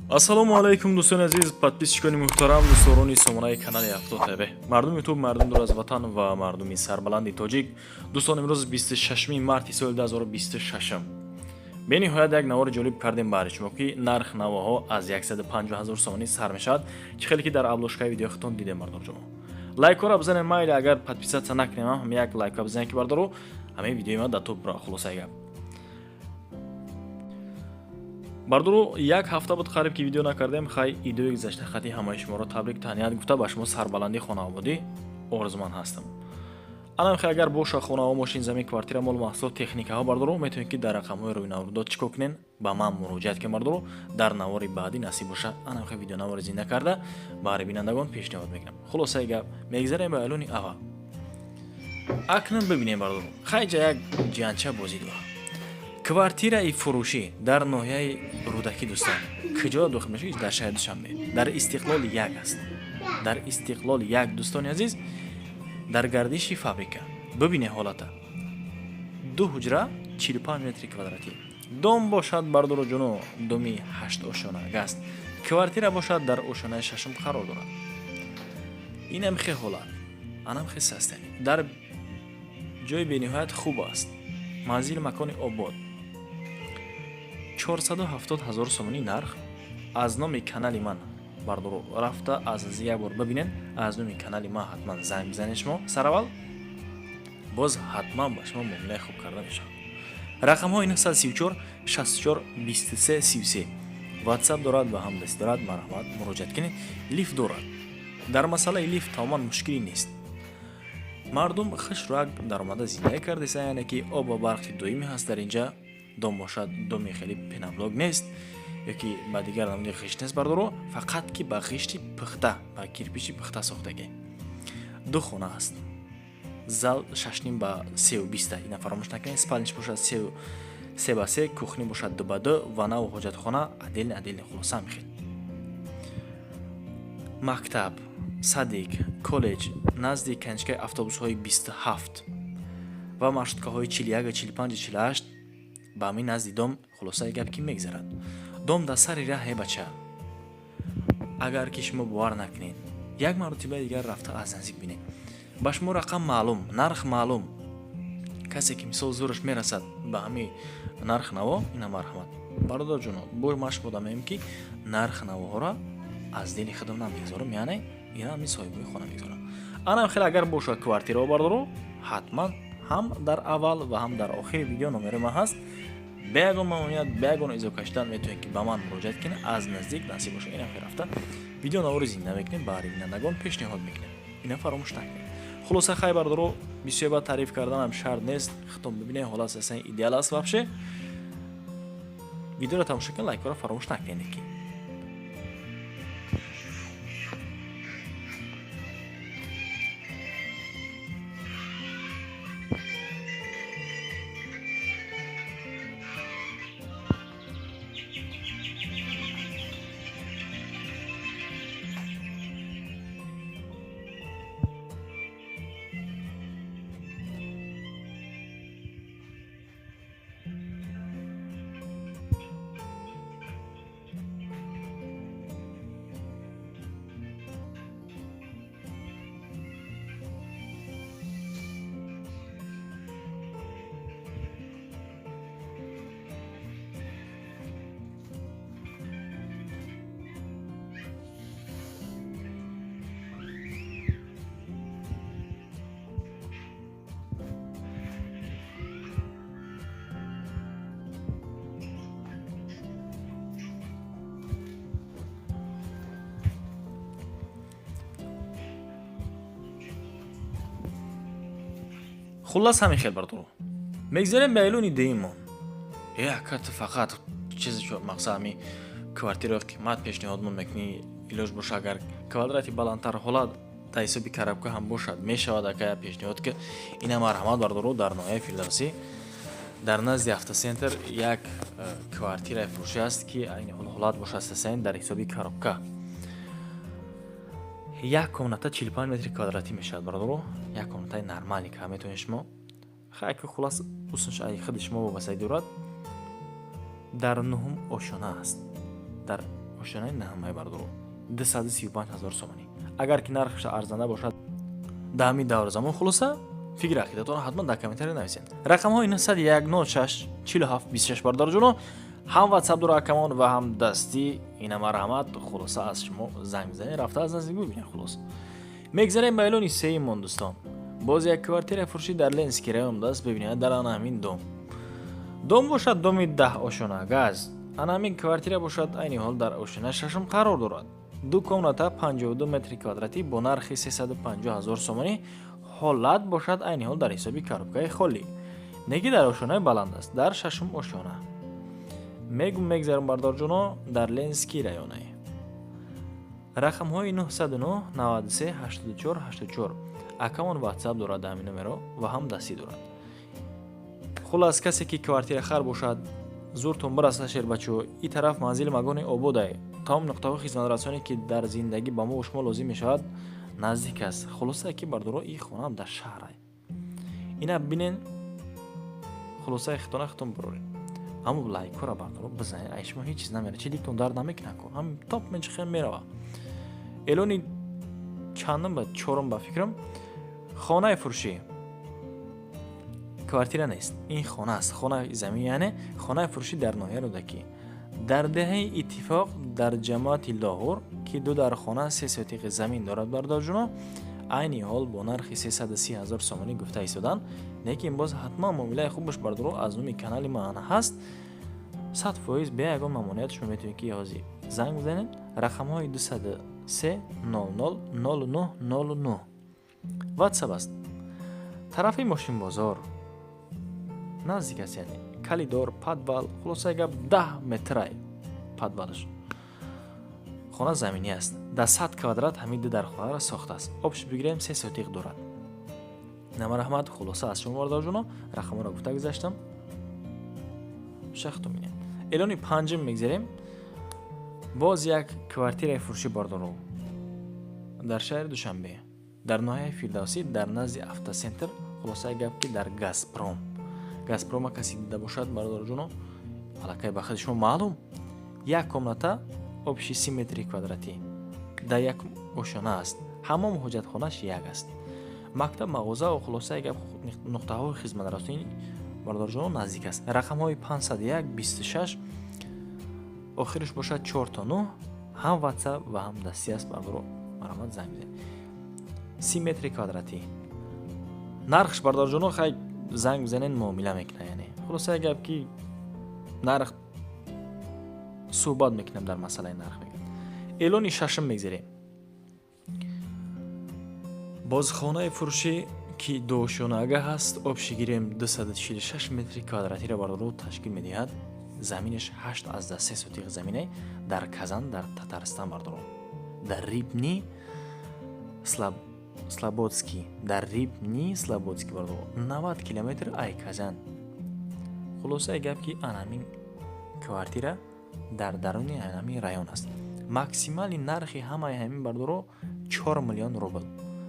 Ассалому алайкум, дӯстони азиз, подписчикони муҳтарам, дӯстдорони сомонаи канали Авто ТВ, мардуми ютуб, мардуми дур аз ватан ва мардуми сарбаланди тоҷик. Дӯстон, имрӯз 26 марти соли 2026 бениҳоят як навори ҷолиб кардем баҳри шумо, ки нарх навоҳо аз 150 ҳазор сомонӣ сар мешавад. Чӣ хеле ки дар обложкаи видеои худтон дидем, бардорҷоно, лайкҳоро бизанем. Майли, агар подписаться накунем, ҳам як лайкҳо бизанем, ки, бардору, ҳамаи видеои ма дар топ. Хулосаи гап, бардору, як ҳафта буд қариб, ки видео накардем. Хай, идои гузашта хати ҳамаи шуморо табрик, таҳният гуфта, ба шумо сарбаландӣ, хонаободӣ орзуманд ҳастам. Анам хай, агар боша хонаҳо, мошин, замин, квартира, мол, маҳсулот, техникаҳо, бардору, метавонед, ки дар рақамҳои рӯи наврудод чӣ кор кунед, ба ман муроҷиат кунед. Бардору, дар навори баъдӣ насиб боша, анам хай видеонавори зинда карда баҳри бинандагон пешниҳод мекунам. Хулосаи гап, мегзарем ба эълони аввал. Акнун бибинем, бардору, хайҷа як ҷиянча бозӣ дорад. Квартираи фурӯшӣ дар ноҳияи Рӯдакӣ. Дӯстон, куҷо дохил мешавад? Дар шаҳри Душанбе, дар Истиқлоли як аст, дар Истиқлоли як, дӯстони азиз, дар гардиши фабрика. Бибине ҳолата: ду ҳуҷра, 45 метри квадратӣ. Дом бошад, бардору ҷуно, доми ҳаштошонаг аст. Квартира бошад, дар ошонаи шашум қарор дорад. Инам хе ҳолат, анам хе состояние, дар ҷои бениҳоят хуб аст. Манзил, макони обод. 470 ҳазор сомонӣ нарх. Аз номи канали ман, бардоро, рафта аз як бор бибинед. Аз номи канали ман ҳатман занг бизанед шумо сараввал, боз ҳатман ба шумо муомилаи хуб карда мешавад. Рақамҳои 934 64 23 33, ватсап дорад ва ҳам даст дорад. Марҳамат, муроҷиат кунед. Лифт дорад, дар масъалаи лифт тамоман мушкилӣ нест. Мардум хушрак даромада зиндагӣ кардеса, яъне ки об ва барқи доимӣ ҳаст дар инҷа. Дом бошад, доми хеле пеноблок нест ёки ба дигар намуди ғишт нест, бардоро, фақат ки ба ғишти пухта, ба кирпичи пухта сохтагӣ. Ду хона аст. Зал шашним ба сеу биста, ина фаромӯш накунед. Спальниш бошад се ба се, кухни бошад ду ба ду, ваннаву ҳоҷатхона отдельно, отдельно. Хулоса, мехел мактаб, садик, коллеҷ назди конечкаи автобусҳои 27 ва маршруткаҳои 41, 45, 48 ба ҳамин назди дом. Хулосаи гап, ки мегзарад, дом дар сари раҳе, бача. Агар ки шумо бовар накунед, як маротибаи дигар рафта аз наздик бинед. Ба шумо рақам маълум, нарх маълум. Касе ки, мисол, зӯраш мерасад ба ҳамин нарх наво, ина марҳамат, бародарҷоно. Бо ман шумо мегӯем, ки нарх навоҳоро аз дили худам намегузорам, яъне ина ҳамин соҳибои хона мегузорам. Анам хеле, агар бошад квартирао, бардоро, ҳатман ҳам дар аввал ва ҳам дар охири видео номери ман ҳаст. Бе ягон мамнуният, бе ягон изо кашидан метавонед, ки ба ман муроҷиат кунед. Аз наздик насиб бошад, ина хел рафта видео навори зинда мекунем, баҳри бинандагон пешниҳод мекунем. Ина фаромӯш накунед. Хулоса, хай, бардоро, бисёр ба таъриф карданам шарт нест, худтон бибинед, ҳолат аслан идеал аст вообще. Видеоро тамошо кунед, лайкҳоро фаромӯш накунед ки. Хуллас, ҳамин хел, бардоро. Мегзарем ба эълони дуюммон. Э, ака, ту фақат чизе, мақсад, ҳами квартираи қимат пешниҳодмон мекунӣ. Илоҷ боша, агар квадрати баландтар, ҳолат дар ҳисоби коробка ҳам бошад, мешавад, ака, пешниҳод ки. Ина марҳамат, бардоро, дар ноҳияи Фирдавсӣ, дар назди автоцентр як квартираи фурӯшӣ аст, ки айни ҳол ҳолат бошад сасайн дар ҳисоби коробка. Як комната 45 метри квадратӣ мешавад, бародаро. Як комнатаи нормальный ка метавонед шумо, хай, ки хулас, уснш ай худи шумо вобастагӣ дорад. Дар нуҳум ошёна аст, дар Ошёнаи наҳмай, бардоро, 235 ҳазор сомонӣ. Агар ки нархаш арзанда бошад дар ҳамин давра замон. Хулоса, фикри ақидатонро ҳатман дар комментария нависед. Рақамҳои 901 06 47 26, бародарҷоно, ҳам ватсап дора акамон ва ҳам дастӣ. Ина, марҳамат. Хулоса, аз шумо занг бизанед, рафта аз наздик бибинед. Хулос, мегзарем ба эълони сеюмон, дӯстон. Боз як квартира фурӯшӣ дар Ленинский район будааст. Бибинед, дар ана ҳамин дом бошад, доми 10 ошёна газ. Ана ҳамин квартира бошад, айни ҳол дар ошёнаи шашум қарор дорад. Ду комната, 52 метри квадратӣ, бо нархи 350 ҳазор сомонӣ. Ҳолат бошад, айни ҳол дар ҳисоби коробкаи холӣ неки дар ошёнаи баланд аст, дар шашум ошёна. Мегум, мегзарам, бардорҷоно, дар Ленинский районе. Рақамҳои 909 93 84 84. Акамон ватсап дорад дар ҳамин номеро ва ҳам дастӣ дорад. Хулас, касе ки квартира хар бошад, зуртон бираса, шербачо. И тараф манзили магони ободай, тамом нуқтаҳои хизматрасоне, ки дар зиндагӣ ба мо шумо лозим мешавад, наздик аст. Хулоса ки, бардоро, и хонаам дар шаҳрай. Ина бинен. Хулосаи хитона хитон бироред, аммо лайкҳоро, бардоро, бизанед. Ай шумо ҳеҷ чиз намера, чиликтон дард намекунад ко, ҳам топ мечихем, мерава. Эълони чандум ба чорум ба фикрам. Хонаи фурӯшӣ, квартира нест, ин хона аст, хона замин, яъне хонаи фурӯшӣ дар ноҳияи Рӯдакӣ, дар деҳаи Иттифоқ, дар ҷамоати Лоҳур, ки ду дар хона, се сотиқи замин дорад, бардорҷуно. Айни ҳол бо нархи 330 ҳазор сомонӣ гуфта истоданд, лекин боз ҳатман муомилаи хубаш, бардоро, аз номи канали ман ҳаст, 100% бе ягон мамоният шумо метавонед ки ҳозир занг бизанед. Рақамҳои 203 00 09 09 ватсап аст. Тарафи мошинбозор наздик аст, яъне коридор, подвал. Хулосаи гап, 10 метрай подвалаш. Хона заминӣ аст, дар 100 квадрат ҳамин ду дархонаро сохтааст. Общий бигирем, се сотиқ дорад. Намараҳмат. Хулоса, аз шумо, бардорҷоно, рақамҳоро гуфта гузаштам, шахту минем. Эълони панҷум мегзарем. Боз як квартираи фурӯшӣ, бардоро, дар шаҳри Душанбе, дар ноҳияи Фирдавсӣ, дар назди автоцентр. Хулосаи гап ки дар Газпром. Газпрома касе дида бошад, бародарҷоно, аллакай ба худи шумо маълум. Як комната, общий 30 метри квадратӣ, дар як ошёна аст. Ҳамом, ҳоҷатхонаш як аст. Мактаб, мағоза ва, хулосаи гап, нуқтаҳои хизматрасонӣ, бародарҷоно, наздик аст. Рақамҳои 501 26, охираш бошад 4 то 9, ҳам ватсап ва ҳам дастӣ аст. Бардоро, марҳамат, занг бизанед. 30 метри квадратӣ нархш, бародарҷоно, хай, занг бизанед, муомила мекунад. Яъне, хулосаи гап ки нарх суҳбат мекунам, дар масъалаи нарх мегӯям. Эълони шашум мегзарем. Боз хонаи фурӯшӣ, ки дуошёнага ҳаст. Общий гирем, 246 метри квадратиро, бародаро, ташкил медиҳад. Заминаш 8,3 сотиқ замине, дар Казан, дар Татарстан, бардоро, дар Рыбный Слободский, дар Рыбный Слободский, бардоро, 90 километр ай Казан. Хулосаи гап ки анамин квартира дар даруни анамин район аст. Максимальный нархи ҳамаи ҳамин, бардоро, 4 миллион рубл.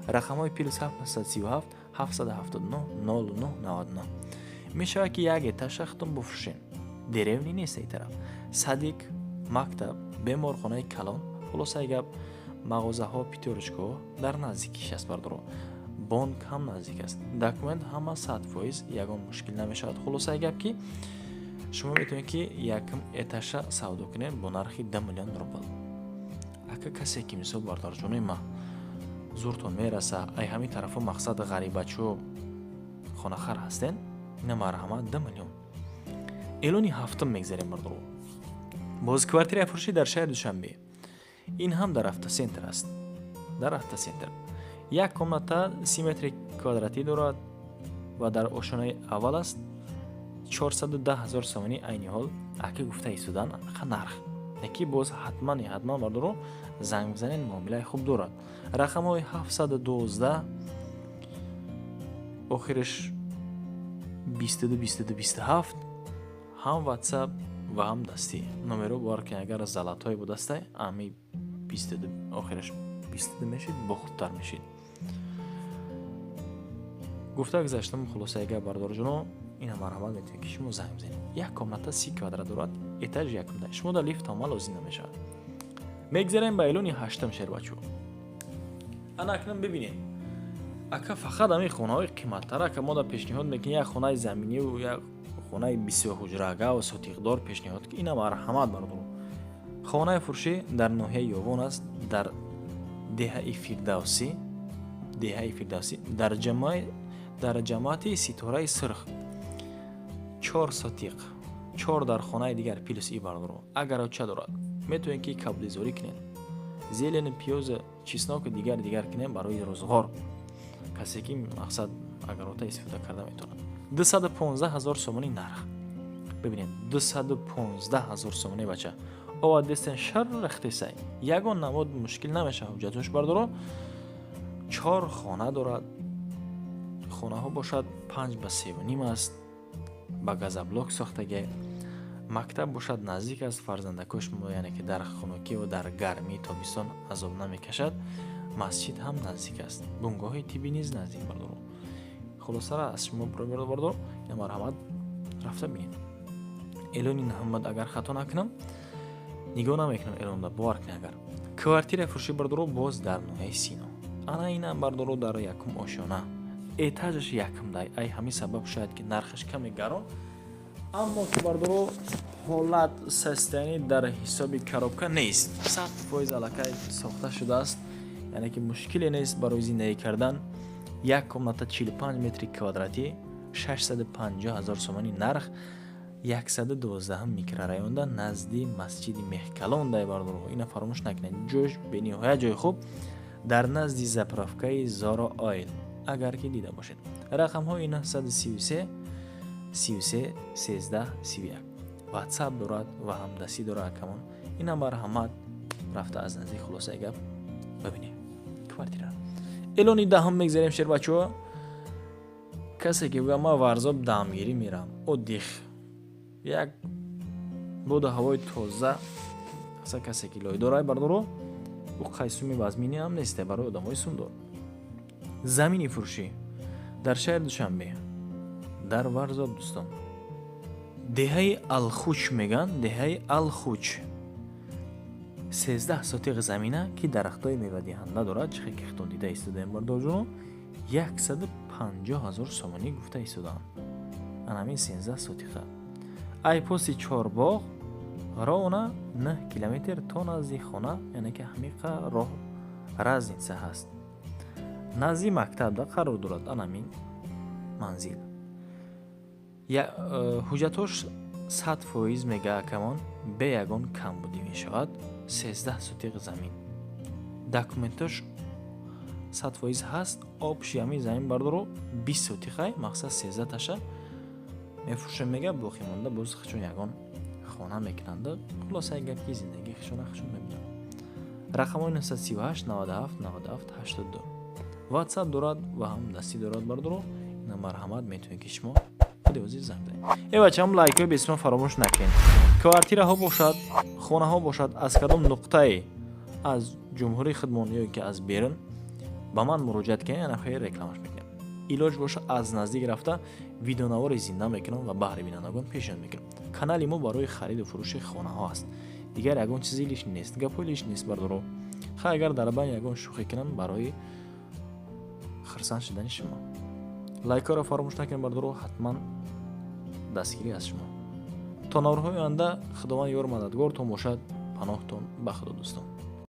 Рақамҳои плюс 737 779 09 99. Мешавад ки як этажа худтон буфурӯшен. Деревня нест, ай тараф садик, мактаб, беморхонаи калон, хулосаи гап, мағозаҳо, Пятёрочкаҳо дар наздикиш аст, бардоро. Бонк ҳам наздик аст. Документ ҳама 100%, ягон мушкил намешавад. Хулосаи гап ки шумо метавонед ки якм этажа савдо кунед бо нархи 10 миллион рубл. Ака, касе ки, мисол, бародарҷонои ма, зуртон мераса, ай ҳамин тарафо, мақсад, ғарибачо, хонахар ҳастен, ина, марҳамат, 10 миллион. Эълони ҳафтум мегзарем, бардоро. Боз квартираи фурӯшӣ дар шаҳри Душанбе. Ин ҳам дар автоцентр аст. Дар автоцентр як комната, 30 метри квадратӣ дорад ва дар ошёнаи аввал аст. 410 ҳазор сомонӣ айни ҳол ака гуфта истодан ақа нарх, яки боз ҳатман ҳатман, бардоро, занг бизанед, муомилаи хуб дорад. Рақамҳои 712, охираш 22 22 27, ҳам ватсап ва ҳам дастӣ номеро. Бовар кунед, агар золотой будастай, ами 22, охираш 22 мешид, бо хубтар мешид. Гуфта гузаштам. Хулосаи гап, бардорҷоно, ина, марҳамат, метавонед ки шумо занг бизанед. Як комната, 30 квадрат дорад, этаж якумда. Шумо дар лифт ҳама лозим намешавад. Мегзарем ба эълони ҳаштам, шербачо. Ана акнун бибинед, ака, фақат ҳамин хонаҳои қиматтар, ака, мо да пешниҳод мекунем. Як хонаи заминиву як хонаи бисёрҳуҷрага ва сотиқдор пешниҳод. Ина марҳамат, бародаро. Хонаи фурӯшӣ дар ноҳияи Ёвон аст, дар деҳаи Фирдавсӣ, деҳаи Фирдавсӣ, дар ҷамоати Ситораи Сурх. 4 сотиқ, чор дар хонаи дигар плюс и, бародаро, огородча дорад. Метавонед, ки кабудизорӣ кунед, зелени, пиёза, чесноку дигар дигар кунем барои рӯзғор. Касе ки мақсад огородта истифода карда метавонад. 215 000 сомонӣ нарх. Бибинед, 215 000 сомонӣ, бача. Овадестен, шар рехтесай, ягон намуд мушкил намешавад. Ҳуҷҷатош, бардоро, чор хона дорад. Хонаҳо бошад 5 ба 3,5 аст, ба газоблок сохтагӣ. Мактаб бошад наздик аст. Фарзандакош, яъне ки дар хунукӣ ва дар гармии тобистон азоб намекашад. Масҷид ҳам наздик аст, бунгоҳи тиббӣ низ наздик, бардоро. Хулосара аз шумо бардор, марҳамат, рафта бинед. Эълони нуҳумад, агар хато накунам, нигоҳ намекунам эълонда, бовар кунед. Агар квартира фурӯшӣ, бардоро, боз дар ноҳияи Сино. Ана инам, бардоро, дар якум ошёна, этажаш якумдай. Ай ҳамин сабаб шояд, ки нархаш каме гарон, аммо ки, бардоро, ҳолат состояние дар ҳисоби коробка нест, 100% аллакай сохта шудааст, яъне ки мушкиле нест барои зиндагӣ кардан. Як комната, 45 метри квадратӣ, 650 ҳазор сомонӣ нарх. 112 микрорайонда, назди масҷиди Меҳкалон дай, бардоро. Ина фаромӯш накунед, ҷош бениҳоят ҷои хуб, дар назди заправкаи Зоро Ойл, агар ки дида бошед. Рақамҳои 933 33 13 31, Ватсап дорад ва ҳамдастӣ дорад акамон. Ина марҳамат, рафта аз наздик, хулосаи гап, бибинем квартира. Эълони даҳум мегзарем, шербачаҳо. Касе ки гӯя: «Ман Варзоб дамгирӣ мерам, отдых, як боду ҳавои тоза», аса касе ки лойдорай, бардоро, ӯ қайсуми вазминӣ ҳам несте барои одамои сумдор. Замини фурӯшӣ дар шаҳри Душанбе, дар Варзоб, дӯстон, деҳаи Алхуч мегӯянд, деҳаи Алхуч. 13 сотиқ замина, ки дарахтҳои мевадиҳанда дорад. Чихе ки хитон дида истодаем, бардорҷоно, 150 000 сомонӣ гуфта истодаанд. Анамин 13 сотиқа айпоси Чорбоғ ровно 9 километр то назди хона, яъне ки ҳамиқа роҳ разница ҳаст. Назди мактабда қарор дорад анамин манзил. Ҳуҷҷатҳош 100% мега акамон, бе ягон камбудӣ мешавад. 13 сотиқ замин, документош 100% ҳаст. Общий ҳамин замин, бардоро, 20 сотиқай. Мақсад, 13 таша мефурӯшем мега, боқӣ монда боз хичон ягон хона мекунанда. Хулосаи гап, ки зиндагии хичона хичон мебинанд. Рақамҳои 938 97 97 82, Ватсап дорад ва ҳам дастӣ дорад, бардоро. Ина марҳамат, метавонед, ки шумо худи ҳозир занг занед. Э бачаам, лайкҳои бесима фаромӯш накунед. Квартираҳо бошад, хонаҳо бошад, аз кадом нуқтае аз ҷумҳурии худмон ё ки аз берун ба ман муроҷиат кунед, яна хеле рекламаш мекунем. Илоҷ боша, аз наздик рафта видеонавори зинда мекунам ва баҳри бинандагон пешниҳод мекунам. Канали мо барои хариду фурӯши хонаҳо аст, дигар ягон чизи лишний нест, гапҳои лишний нест, бардоро. Хай, агар дар байн ягон шӯхӣ кунам, барои хурсанд шудани шумо. Лайкҳоро фаромӯш накунед, бардоро, ҳатман дастгирӣ аз шумо. То наворҳои оянда, Худованд ёру мададгортон бошад. Паноҳтон ба Худо, дӯстон.